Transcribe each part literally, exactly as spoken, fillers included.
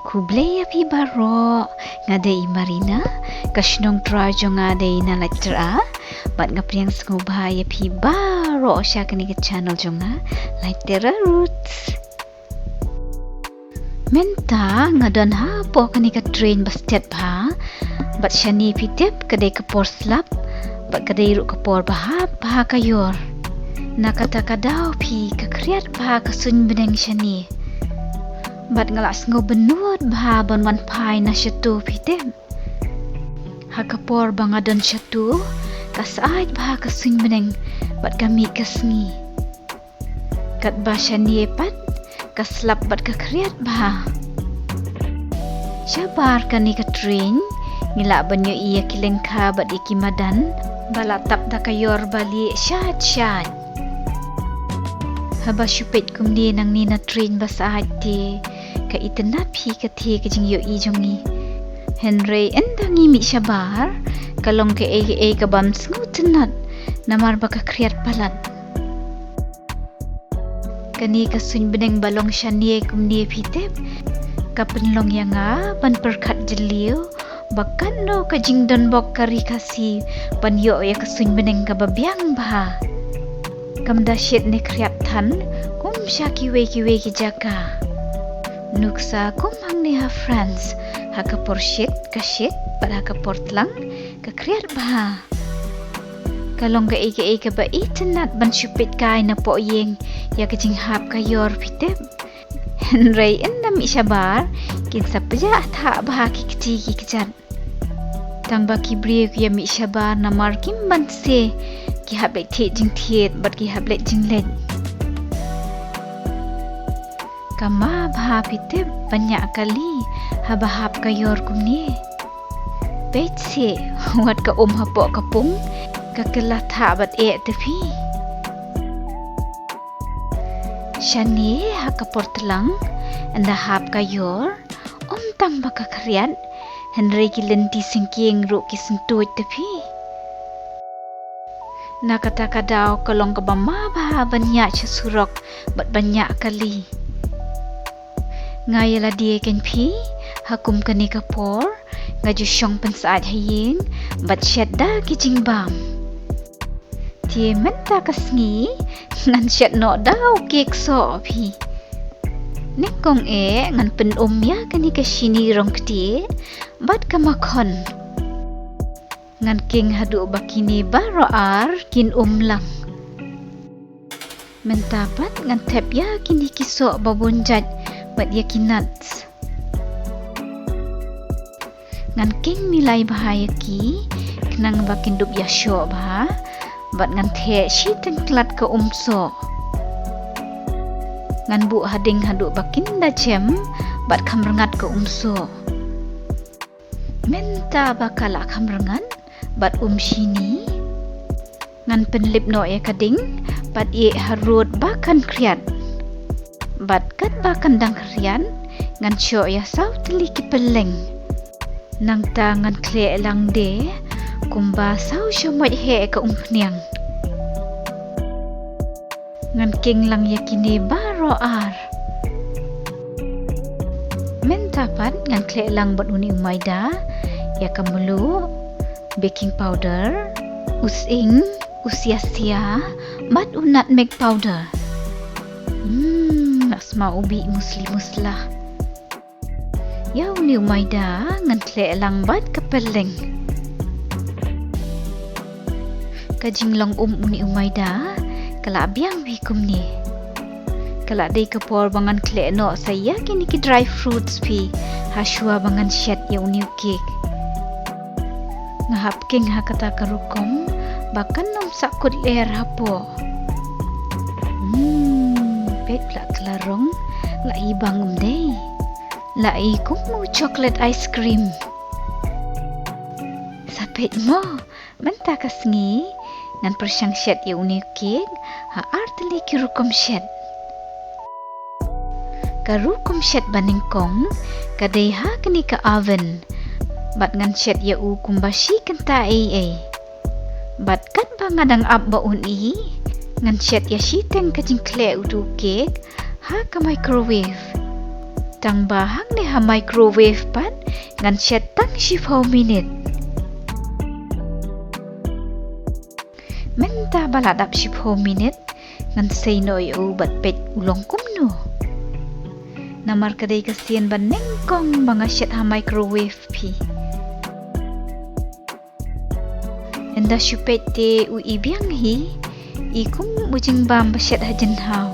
Khublei ïa phi baroh, nga dei i Marina, ka shnong trai jong nga dei na Laityra, bad nga pdiang sngewbha ïa phi baroh sha kane ka channel jong nga, Laityra Roots. Mynta nga don hapoh kane ka train ba stet bha, bad shane phi tip ka dei ka por slap, bad ka dei ruh ka por ba hap bha ka ïor. Na kata ka daw phi ka khriat bha ka suiñ bneng shane. Bad nga la sngew bynnud bha ban wan phai na shatu phi tip. Ha ka por ba nga don shatu, ka sait bha ka suiñ bneng, bad ka mih ka sngi. Katba shane pat, ka slap bad ka khriat bha. Shabar kane ka train, ngi lah ban ïohi ïa ki lyngkha bad ïa ki madan, ba la tap da ka ïor ba lieh shait shait. Haba shu peit kumne nangne na train ba sait te, ka itynnad phi ka te ka jingïohi jong ngi. Hynrei ynda ngi mih shabar, ka long kaei kaei ka bym sngewtynnad, namar ba ka khriat palat. Kane ka suiñ bneng ba long shane kumne phi tip, ka pynlong ïa nga ban pyrkhat jylliew ba katno ka jingdonbok ka ri Khasi ban ïoh ïa ka suiñ bneng kaba biang bha. Kam da shit ne khriat than kum sha kiwei kiwei ki jaka. Nuksa kum hangne ha France, ha ka por shit ka shit, bad ha ka por tlang ka khriat bha. Ka long kaei kaei kaba itynnad ban shu peit kai napoh ïing ïa ka jinghap ka ïor phi tip. Hynrei ynda mih shabar, kin sa pjah thah bha ki kti ki kjat. Tang ba ki briew ki ïa mih shabar namar kim banse, ki hap leit thied jingthied bad ki hap leit jingleit. Ka ma bha phi tip ban ñiah kali haba hap ka ïor kumne. Peit seh, wat ka um hapoh ka pung, ka kylla thah bad eh te phi. Shane ha ka por tlang, ynda hap ka ïor, ym tang ba ka khriat, hynrei ki lynti syngkien ruh ki syntuid te phi. Na kata ka daw ka long kaba ma bha ban ñiah sha surok bad ban ñiah kali. Nga ïa lade kein phi, ha kum kane ka por, nga ju shong pynsyaid ha ïing, bad shet da ki jingbam. Te mynta ka sngi, ngan shet noh da u kek soh phi. Nyngkong eh, ngan pyn-um ïa kane ka shini rong ktieh, bad ka makhon. Ngan king haduh ba kine baroh ar kin um lang. Mynta pat ngan thep ïa kine ki soh ba bun jait bad ïa ki nuts. Ngan king milai bha ïa ki, khnang ba kin dup ïashoh bha, bad ngan theh shiteng klat ka um soh. Ngan buh hading haduh ba kin da jem, bad kham rngat ka um soh. Mynta ba ka la kham rngat bad um shini, ngan pynlip noh ïa ka ding bad ïeh harud ba kan khriat. Bad katba kan dang khriat, ngan shoh ïa saw tylli ki pylleng. Nangta ngan khleh lang de kumba saw shamoit heh ka umphniang. Ngan king lang ïa kine baroh ar. Mynta pat ngan khleh lang bad une u maida, ïa ka mluh, baking powder, u sying, u siasia, bad u nutmeg powder. Hmm, la smaw u bih musli musla. Ïa une u maida ngan khleh lang bad ka pylleng. Ka jinglong um une u maida ka la biang bha kumne. Ka la dei ka por ba ngan khleh noh sa ïa kine ki dry fruits phi, ha shuwa ba ngan shet ïa une u kek. Nga hap king ha kata ka rukom ba kan ym sahkut lyer hapoh. Hmm, peit la ka la rong, la i bang um dei. La i kum u chocolate ice cream. Sa peit mo, mynta ka sngi ngan pyrshang shet ïa une u kek ha ar tylli ki rukom shet. Ka rukom shet ba nyngkong ka dei ha kane ka oven. Bad ngan shet ïa u kumba shi kynta ei ei. Bad katba nga dang ap ba un i, ngan shet ïa shiteng ka jingkhleh utu u kek ha ka microwave. Tang ba hangne ha microwave pat ngan shet tang shiphew minit. Mynta ba la dap shiphew minit, ngan sei noh ïa u bad peit u long kumno. Namar ka dei ka sien ba nyngkong ba nga shet ha microwave phi. Ynda shu peit te u i biang hi, i kum u jingbam ba shet ha jynhaw.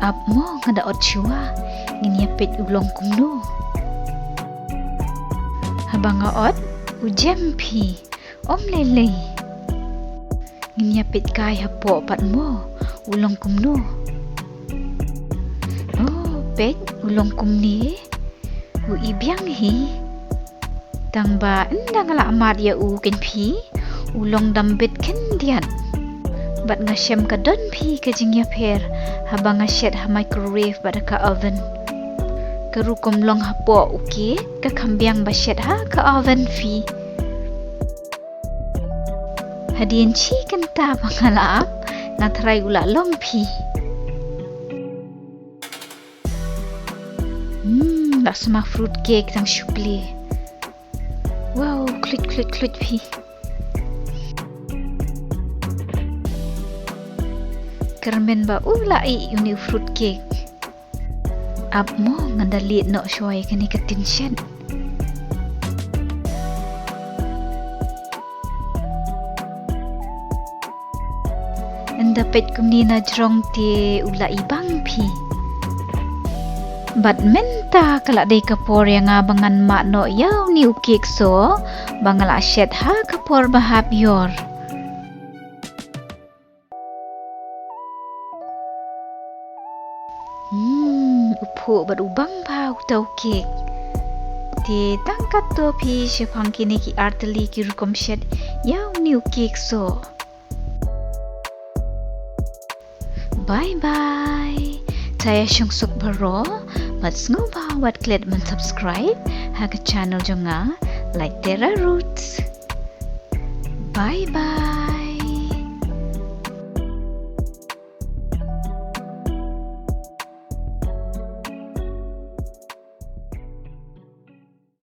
Ap mo, nga da ot shuwa, ngin ïa peit u long kumno. Haba nga ot, u jem phi, ym lei lei. Ngin ïa peit kai hapoh pat mo, u long kumno. Oh, peit, u long kumne. U i biang hi. Tang ba ynda nga la mad ïa u keiñ phi, u long dambit khyndiat. Bad nga shem ka don phi ka jingïapher haba nga shet ha microwave bad ka oven. Ka rukom long hapoh u cake ka kham biang ba shet ha ka oven phi. Hadien shi kynta ba nga la ap, nga tharai u la long phi. Hmm, la sma fruit cake tang shu plie. Wow, khluit khluit khluit phi. Kyrmen ba u la ïeh ïa une u fruit cake. Ap mo, ngan da leit noh shuwa ïa kane ka tin shet. Ynda peit kumne na jrong te u la i bang phi. Bad mynta ka la dei ka por ïa nga ba ngan mad noh ïa une u cake soh ba nga la shet ha ka por ba hap ïor. Hmm, u phuh bad u bang bha uta u cake. Te tang katto phi shaphang kine ki artylli ki rukom shet ïa une u cake soh. Bye bye. Taya shong suk baroh, bad sngewbha wat klet ban subscribe ha ka channel jong nga, Light Terra Roots. Bye bye.